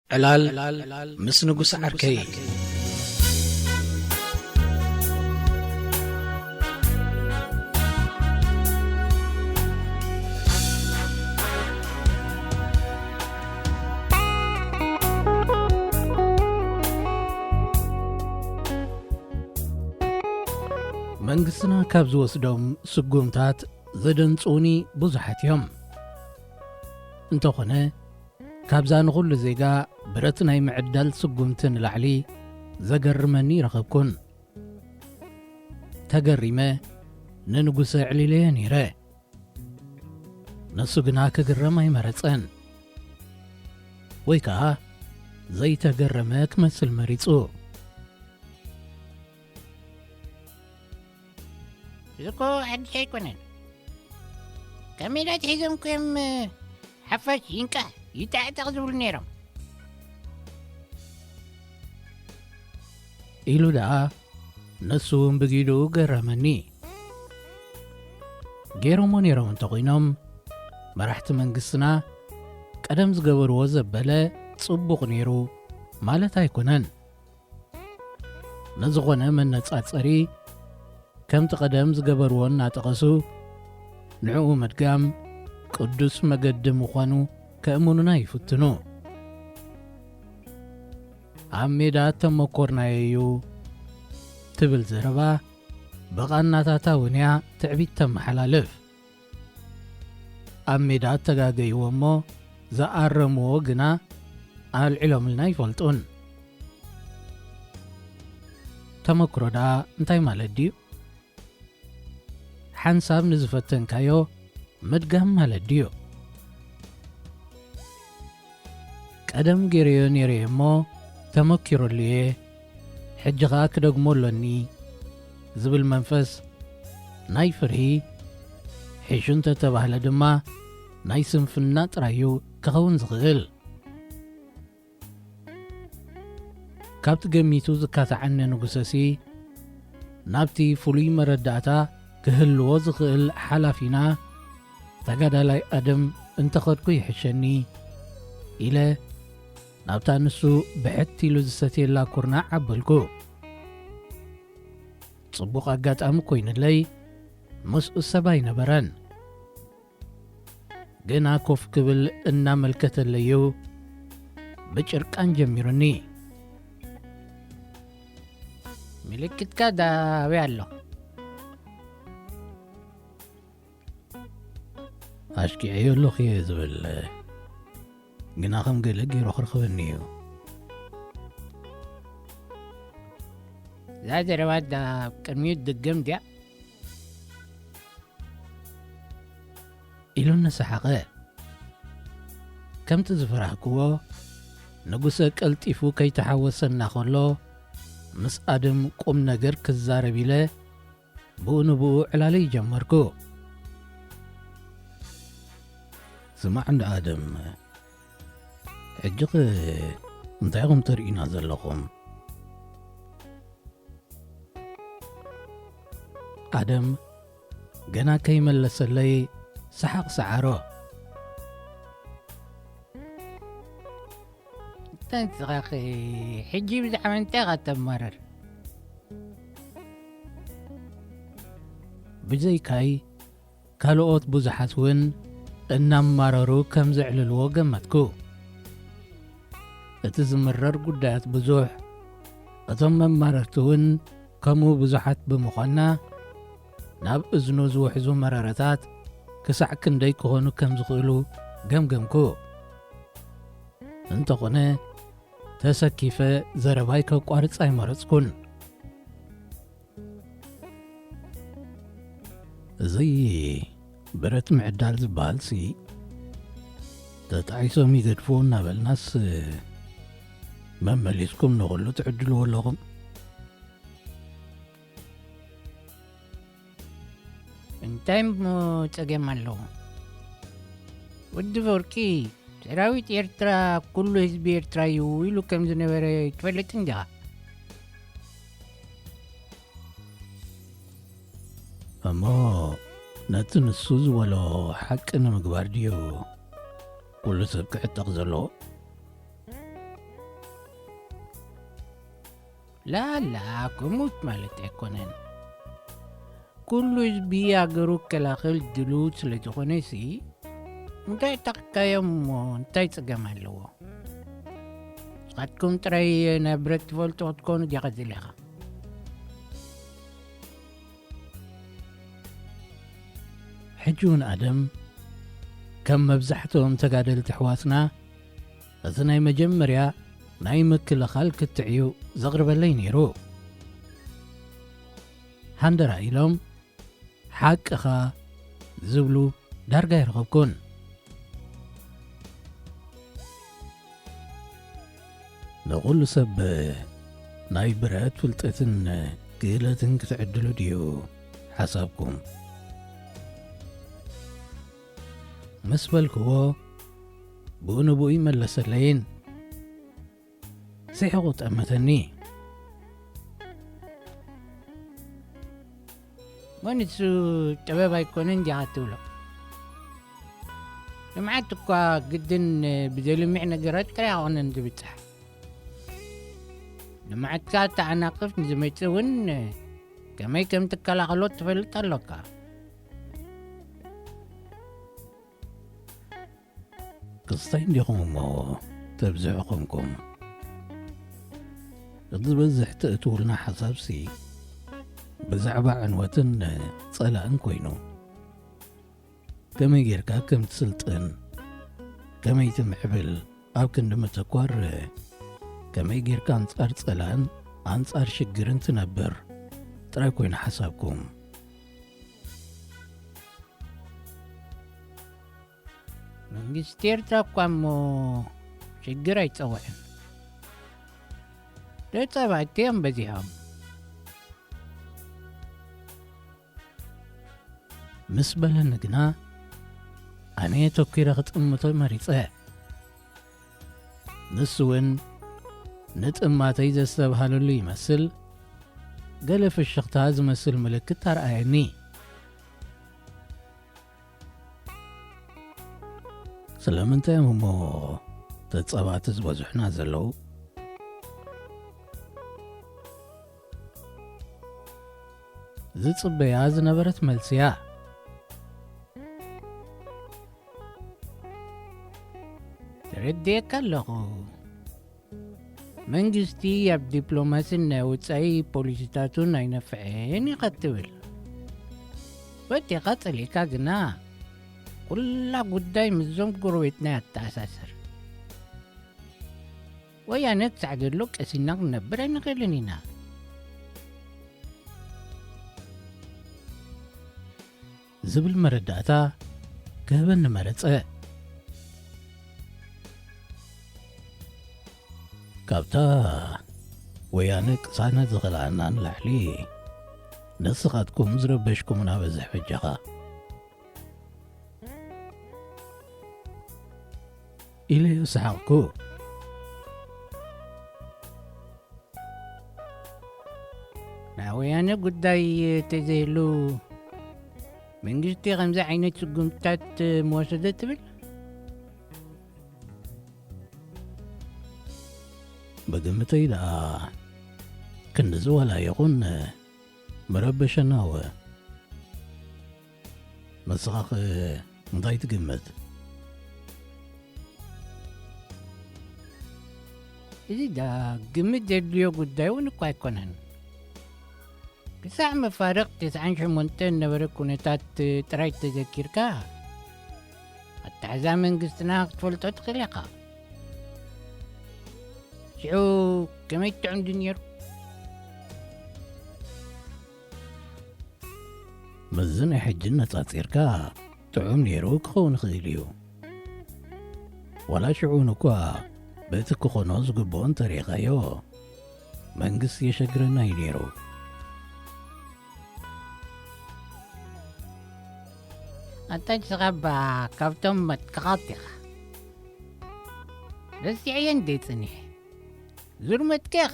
ዕላል ምስ ንጉስ ዓርከይ። መንግስትና ካብ ዝወስዶም ስጉምታት ዘደንጽኡኒ ብዙሓት እዮም። እንተኾነ፣ ካብዛ ንኹሉ ዜጋ ብረት ናይ ምዕዳል ስጉምቲ ንላዕሊ ዘገርመኒ ረኸብኩን። ተገሪመ ንንጉሰ ኣዕሊለዮ ነይረ። ንሱ ግና ክግረም ኣይመረጸን። ወይ ከኣ ዘይተገረመ ክመስል መሪጹ። እዚ እኮ ሓድሽ ኣይኮነን። ካብ ሜዳ ኣትሒዞም እኮ እዮም፣ ሓፋሽ ይንቃሕ ይጣዕጣቕ ዝብሉ ነይሮም። ኢሉ ደኣ ንሱ እውን ብጊድኡ ገረመኒ። ገይሮሞ ነይሮም እንተኾይኖም፣ መራሕቲ መንግስትና ቀደም ዝገበርዎ ዘበለ ጽቡቕ ነይሩ ማለት ኣይኮነን። ንዝኾነ መነጻጸሪ፣ ከምቲ ቀደም ዝገበርዎ እናጠቐሱ፣ ንዕኡ ምድጋም ቅዱስ መገዲ ምዃኑ ከእምኑና ይፍትኑ። ኣብ ሜዳ ተመኮርናዮ እዩ ትብል ዘረባ፣ ብቓናታታ እውን እያ ትዕቢት ተመሓላልፍ። ኣብ ሜዳ ተጋገይዎ እሞ፣ ዝኣረምዎ ግና ኣልዒሎምልና ይፈልጡን። ተመክሮ ደኣ እንታይ ማለት ድዩ? ሓንሳብ ንዝፈተንካዮ ምድጋም ማለት ድዩ? ቀደም ገይረዮ ነይረዮ እሞ ተመኪረሉ እየ፣ ሕጂ ኸኣ ክደግሞ ኣሎኒ ዝብል መንፈስ ናይ ፍርሂ፣ ሒሹ እንተተባህለ ድማ ናይ ስንፍና ጥራይ እዩ ክኸውን ዝኽእል። ካብቲ ገሚቱ ዝካታዓኒ ንጉሰሲ፣ ናብቲ ፍሉይ መረዳእታ ክህልዎ ዝኽእል ሓላፊና ተጋዳላይ ኣደም እንተኸድኩ ይሕሸኒ ኢለ፣ ናብታ ንሱ ብሕት ኢሉ ዝሰትየላ ኩርናዕ ኣበልኩ። ጽቡቕ ኣጋጣሚ ኮይንለይ፣ ምስኡ ሰብ ኣይነበረን። ግና ኮፍ ክብል እናመልከተለዩ ብጭርቃን ጀሚሩኒ። ምልክትካ ዳበይ ኣሎ? ኣሽኪዐዮ ኣለኹ እየ ዝብል፣ ግና ከም ገለ ገይሩ ክረኽበኒ እዩ። እዛ ዘረባ ዳ ቅድሚኡ ድገም ድያ? ኢሉ እናሰሓቐ። ከምቲ ዝፈራህክዎ፣ ንጉሰ ቀልጢፉ ከይተሓወሰና ከሎ፣ ምስ ኣደም ቁም ነገር ክዛረብ ኢለ፣ ብኡ ንብኡ ዕላለይ ጀመርኩ። ስማዕ እንዳ ኣደም፣ ሕጂኸ እንታይ ኢኹም ተርእዩና ዘለኹም? ኣደም ገና ከይመለሰለይ ሰሓቕ ሰዓሮ። እንታይ ንስኻኸ ሕጂ ብዛዕባ እንታይ ኢኻ ተማርር? ብዘይካይ ካልኦት ብዙሓት እውን እናማረሩ ከም ዘዕልልዎ ገመትኩ። እቲ ዝምረር ጉዳያት ብዙሕ፣ እቶም መማረርቲ እውን ከምኡ ብዙሓት ብምዃንና፣ ናብ እዝኑ ዝውሕዙ መረረታት ክሳዕ ክንደይ ክኾኑ ከም ዝኽእሉ ገምገምኩ። እንተኾነ፣ ተሰኪፈ ዘረባይ ከቋርጽ ኣይመረጽኩን። እዚ ብረት ምዕዳል ዝበሃልሲ፣ ተጣዒሶም ይገድፍዎ እናበልናስ፣ መመሊስኩም ንኹሉ ትዕድልዎ ኣለኹም። እንታይ እሞ ጸገም ኣለዎ? ወዲ ፈወርቂ፣ ሰራዊት ኤርትራ ኩሉ ህዝቢ ኤርትራ እዩ ኢሉ ከም ዝነበረ ትፈልጥ እንዲኻ? እሞ ነቲ ንሱ ዝበሎ ሓቂ ንምግባር ድዩ ኩሉ ሰብ ክዕጠቕ ዘለዎ? ላላ፣ ክሙት ማለት ኣይኮነን። ኩሉ ህዝቢ ኣገሩ ክከላኸል ድሉው ስለ ዝኾነ ሲ፣ እንታይ ተኽካዮም እሞ እንታይ ጸገም ኣለዎ? ንስኻትኩም ጥራይ ናይ ብረት ትፈልጡ ክትኮኑ ዲኻ ደሊኻ? ሕጂ እውን ኣደም ከም መብዛሕትኦም ተጋደልቲ ኣሕዋትና እቲ ናይ መጀመርያ ናይ ምክልኻል ክትዕ እዩ ዘቕርበለይ ነይሩ። ሃንደራ ኢሎም ሓቅኻ ዝብሉ ዳርጋ ይረኸብኩን። ንኹሉ ሰብ ናይ ብረት ፍልጠትን ክእለትን ክትዕድሉ ድዩ ሓሳብኩም? ምስ በልክዎ ብኡ ንብኡ ይመለሰለይን ስሒቑ ጠመተኒ። ወንሱ ጥበብ ኣይኮነን ዲኻ ትብሎ? ልምዓት እኳ ግድን ብዘልምዕ ነገራት ጥራይ ኣይኮነን ዝብጻሕ። ልምዓትካ ተዓናቕፍ ንዝመጽእ እውን ከመይ ከም ትከላኸሎ ትፈልጥ ኣሎካ። ክስታይ እንዲኹም እሞ ተብዝሑ ኮንኩም። እቲ ዝበዝሕ ትእትውልና ሓሳብሲ ብዛዕባ ዕንወትን ጸላእን ኮይኑ፣ ከመይ ጌርካ ከም ትስልጥን፣ ከመይ ትምዕብል፣ ኣብ ክንዲ ምትኳር ከመይ ጌርካ ኣንጻር ጸላእን ኣንጻር ሽግርን ትነብር ጥራይ ኮይኑ ሓሳብኩም። መንግስቲ ኤርትራ እኳ እሞ ሽግር ኣይጸውዕን። ተጻባእቲ እዮም በዚሖም። ምስ በለኒ ግና ኣነ ተኲረ ክጥምቶ መሪጸ። ንሱ እውን ንጥማተይ ዘስተብሃለሉ ይመስል፣ ገለ ፍሽኽታ ዝመስል ምልክት ኣርኣየኒ። ስለምንታይ እዮም እሞ ተጻባእቲ ዝበዝሑና ዘለዉ? ዝጽበያ ዝነበረት መልሲ እያ። ተረዲኤካ ኣለኹ። መንግስቲ ኣብ ዲፕሎማስን ናይ ወጻኢ ፖሊሲታቱን ኣይነፍዕን ኢኻ ትብል። ፈቲኻ ጸሊእካ ግና ኩላ ጉዳይ ምስዞም ጎረቤትና እያ ትተኣሳሰር። ወያነ ክሳዕ ዘሎ ቀሲና ክንነብር ኣይንኽእልን ኢና። ዝብል መረዳእታ ክህበኒ መረጸ። ካብታ ወያነ ቅሳነት ዝኸልኣና ንላዕሊ ንስኻትኩም ዝረበሽኩምና በዝሕ በጃኻ። ኢለ ሰሓቕኩ። ናይ ወያነ ጉዳይ ተዘይህሉ መንግስቲ ከምዚ ዓይነት ስጉምትታት ምወሰደ ትብል? ብግምተይ ደኣ ክንድዚ ዋላ ይኹን መረበሸና ወ ንስኻኸ እንታይ ትግምት? እዚ ዳ ግምት ዘድልዮ ጉዳይ እውን እኳ ኣይኮነን። ክሳዕ መፋርቕ ተስዓን ሸሞንተን ነበረ ኩነታት ጥራይ ተዘኪርካ ኣተሓዛ መንግስትና ክትፈልጦ ትኽእል ኢኻ። ሽዑ ከመይ ትጥዕም ድዩ ነይሩ? ምስዚ ናይ ሕጂ ነጻጺርካ ጥዑም ነይሩ ክኸውን ይኽእል እዩ። ዋላ ሽዑን እኳ በቲ ክኾኖ ዝግብኦ እንተሪኢኻዮ መንግስቲ የሸግረና እዩ ነይሩ። ኣታ ንስኻ እባ ካብቶም መጥቅቓት ኢኻ። ረሲዐዮ እንዴ ጽኒሐ። ዙር መጥቅቕ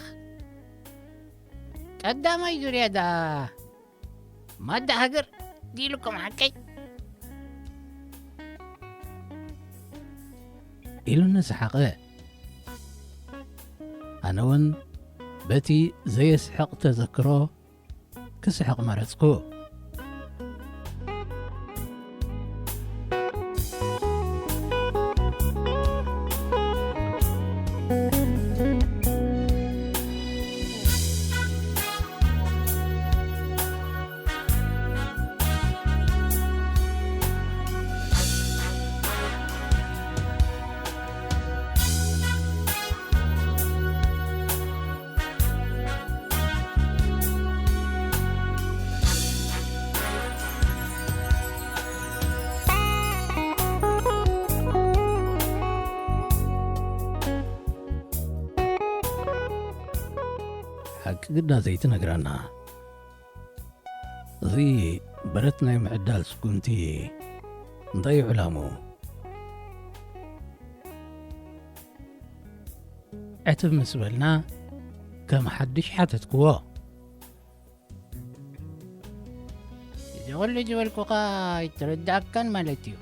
ቀዳማይ ዙርያ ደኣ ማዳ ሃገር ዲልኩም ሓቀይ ኢሉኒ ሰሓቐ። ኣነ እውን በቲ ዘየስሕቕ ተዘክሮ ክስሕቕ መረጽኩ። ሓቂ ግዳ ዘይትነግረና። እዚ ብረት ናይ ምዕዳል ስጉምቲ እንታይ እዩ ዕላምኡ? ዕትብ ምስ በልና ከም ሓድሽ ሓተትክዎ። እዚ ኹሉ ዝበልኩኻ ኣይተረዳእካን ማለት እዩ።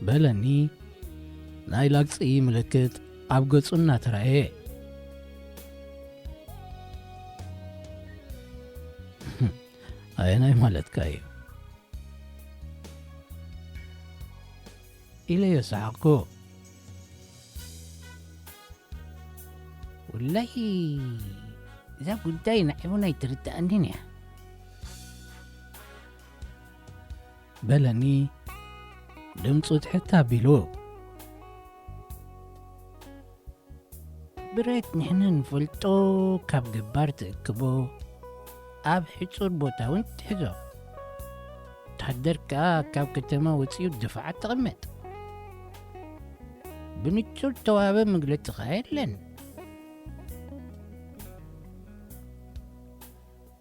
በለኒ ናይ ላግጺ ምልክት ኣብ ገጹ እናተራእየ። ኣየናይ ማለትካ እዩ? ኢለ የሰሓቕኩ። ወላሂ እዛ ጉዳይ ንዓይ እውን ኣይትርድኣንን እያ። በለኒ ድምፁ ትሕት ኣቢሉ። ብረት ንሕና ንፈልጦ ካብ ገባር ትእክቦ፣ ኣብ ሕጹር ቦታ እውን ትሕዞ። ወተሃደር ከኣ ካብ ከተማ ወጺኡ ድፋዓት ትቕመጥ። ብንጹር ተዋህበ መግለጺ ከኣ የለን።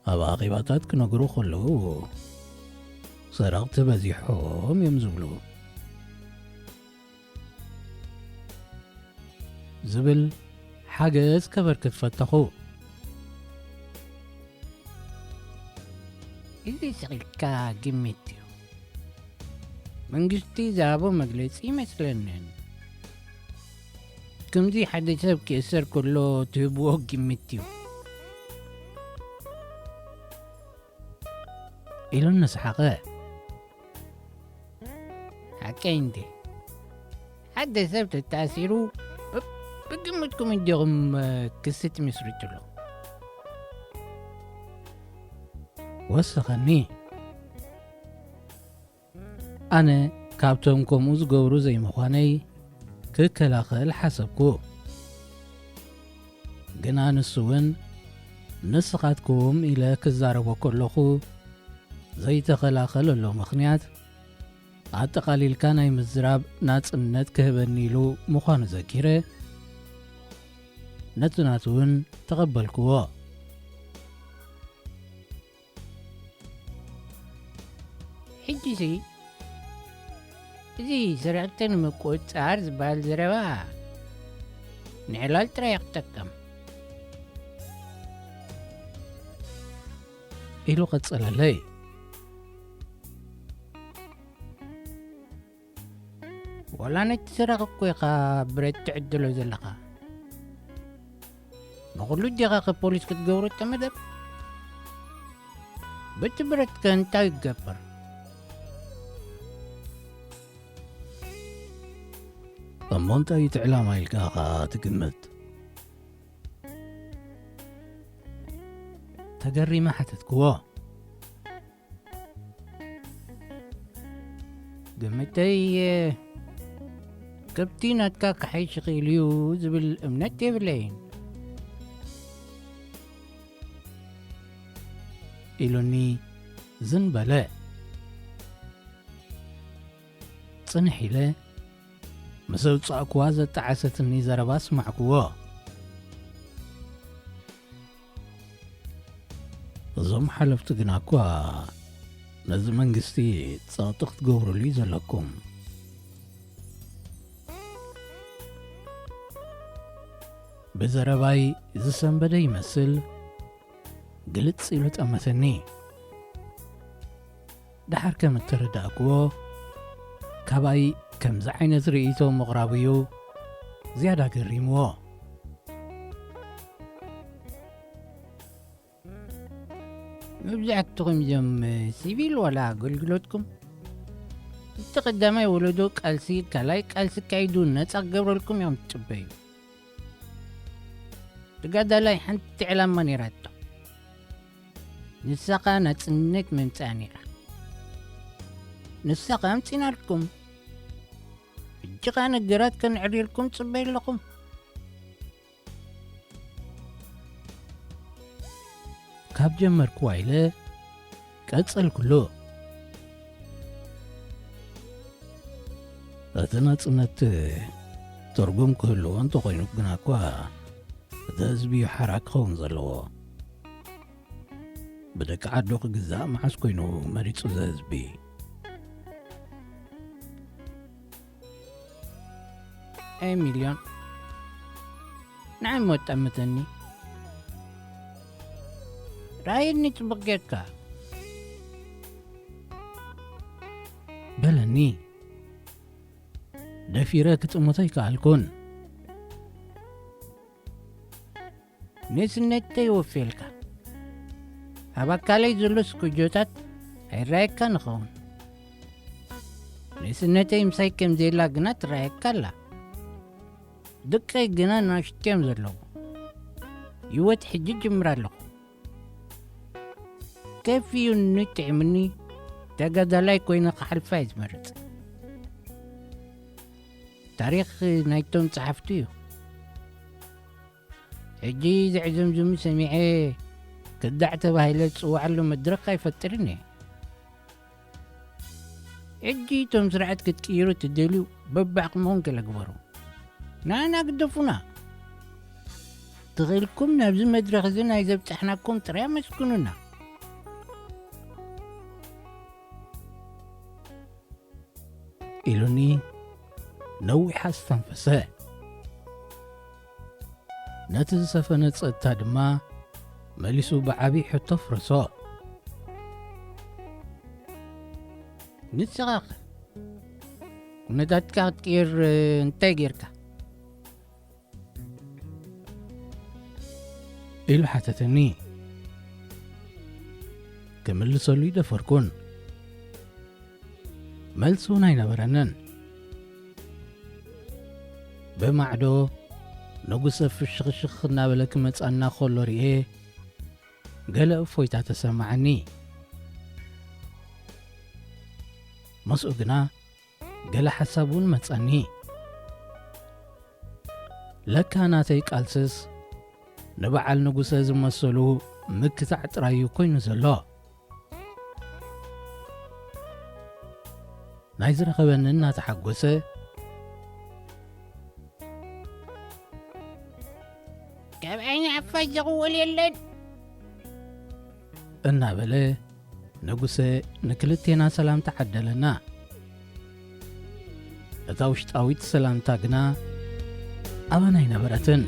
ኣብ ኣኼባታት ክነግሩ ከለዉ ሰረቕቲ በዚሖም እዮም ዝብሉ። ዝብል ሓገዝ ከበርክት ፈተኹ። እዚ ስቕ ኢልካ ግምት እዩ። መንግስቲ ዝሃቦ መግለጺ ይመስለንን። ከምዚ ሓደ ሰብ ክእሰር ከሎ ትህብዎ ግምት እዩ። ኢሉ እናሰሓቐ። ሓቀይ እንዴ? ሓደ ሰብ ተታሲሩ ብ-፣ ብግምትኩም እንዲኹም፣ እ፣ ክሲ ትምስርትሉ? ወሰኸኒ። ኣነ ካብቶም ከምኡ ዝገብሩ ዘይምዃነይ ክከላኸል ሓሰብኩ። ግና ንሱ እውን ንስኻትኩም ኢለ ክዛረቦ ከለኹ ዘይተኸላኸለሉ ምኽንያት ኣጠቓሊልካ ናይ ምዝራብ ናጽነት ክህበኒ ኢሉ ምዃኑ ዘኪረ፣ ነቲ ናቱ እውን ተቐበልክዎ። ሕጂሲ እዚ ስርቅቲ ንምቁጽጻር ዝበሃል ዘረባ ንዕላል ጥራይ እዩ ክጠቅም። ኢሉ ቀጸለለይ። ዋላ ነቲ ስራቕ እኮ ኢኻ ብረት ትዕድሎ ዘለኻ። ንኹሉ ዲኻ ከ ፖሊስ ክትገብሮ እተመደብ? በቲ ብረት ከ እንታይ ይገበር? እሞ እንታይ እቲ ዕላማ ኢልካ ኢኻ ትግምት? ተገሪመ ሓተትክዎ። ግምተይ፣ ከብቲ ናትካ ክሓይሽ ይኽእል እዩ ዝብል እምነት የብለይን። ኢሉኒ ዝን በለ። ጽንሕ ኢለ ምስ ኣውጻእክዋ ዘጣዓሰትኒ ዘረባ ስማዕክዎ። እዞም ሓለፍቲ ግና እኳ ነዚ መንግስቲ ጸቕጢ ክትገብሩሉ እዩ ዘለኩም። ብዘረባይ ዝሰንበደ ይመስል፣ ግልጽ ኢሉ ጠመተኒ። ደሓር ከም እተረዳእክዎ፣ ካባይ ከምዚ ዓይነት ርእይቶ ምቕራቡ እዩ ዝያዳ ገሪምዎ። መብዛሕትኹም እዞም ሲቪል ዋላ ኣገልግሎትኩም፣ እቲ ቀዳማይ ወለዶ ቃልሲ ካልኣይ ቃልሲ ካይዱ ነጻ ክገብረልኩም እዮም ትጽበዩ። ተጋዳላይ ሓንቲ ዕላማ ነይራቶ። ንሳኻ ናጽነት መምጽኣ ነይራ። ንሳኻ ኣምጺናልኩም። ሕጂ ኸኣ ነገራት ከነዕሪርኩም ጽበይ ኣለኹም። ካብ ጀመርኩዋ ኢለ ቀጸልኩሉ። እቲ ናጽነት ትርጉም ክህልዎ እንተኾይኑ ግና እኳ፣ እቲ ህዝቢ እዩ ሓራ ክኸውን ዘለዎ። ብደቂ ዓዱ ክግዛእ መዓስ ኮይኑ መሪጹ እዚ ህዝቢ? ኣይ ሚልዮን፣ ንዓይ እሞ ጠምተኒ። ራእየኒ ጽቡቕ ጌርካ። በለኒ። ደፊረ ክጥምቶ ኣይከኣልኩን። ንእስነተይ ወፌልካ። ኣብ ኣካለይ ዘሎ ስኩጆታት ኣይረኣየካን ይኸውን። ንእስነተይ ምሳይ ከም ዘየላ ግና ትረኣየካ ኣላ። ደቀይ ግና ንኣሽቱ እዮም ዘለዉ። ህይወት ሕጂ ጅምር ኣለኹ። ከፊኡኒ ጥዕምኒ፣ ተጋዳላይ ኮይነ ክሓልፋ እየ ዝመርጽ። ታሪኽ ናይቶም ጸሓፍቲ እዩ። ሕጂ ዘዕዘምዝሙ ሰሚዐ ክዳዕ ተባሂለ ዝጽዋዓሉ መድረኽ ኣይፈጥርን እየ። ሕጂ እቶም ስርዓት ክትቅይሩ ትደልዩ በብዓቕምኹም ገለ ግበሩ። ንዓና ግደፉና። ተኺእልኩም ናብዚ መድረኽ እዚ ናይ ዘብጻሕናኩም ጥራይ ኣመስግኑና። ኢሉኒ ነዊሕ ኣስተንፈሰ። ነቲ ዝሰፈነ ጸጥታ ድማ መሊሱ ብዓቢ ሕቶ ፍረሶ። ንስኻኸ ኩነታትካ ክትቅይር እንታይ ጌርካ? ኢሉ ሓተተኒ። ክምልሰሉ ይደፈርኩን። መልሲ እውን ኣይነበረንን። ብማዕዶ ንጉሰ ፍሽኽሽኽ እናበለ ክመጻና ከሎ ርኤ፣ ገለ እፎይታ ተሰማዓኒ። ምስኡ ግና ገለ ሓሳብ እውን መጸኒ። ለካ ናተይ ቃልስስ ንበዓል ንጉሰ ዝመሰሉ ምክታዕ ጥራይ እዩ ኮይኑ ዘሎ። ናይ ዝረኸበኒ እናተሓጎሰ፣ ካብ ዓይኒ ዓፋሽ ዘቕውል የለን እናበለ ንጉሰ ንክልቴና ሰላምታ ዓደለና። እታ ውሽጣዊት ሰላምታ ግና ኣባና ኣይነበረትን።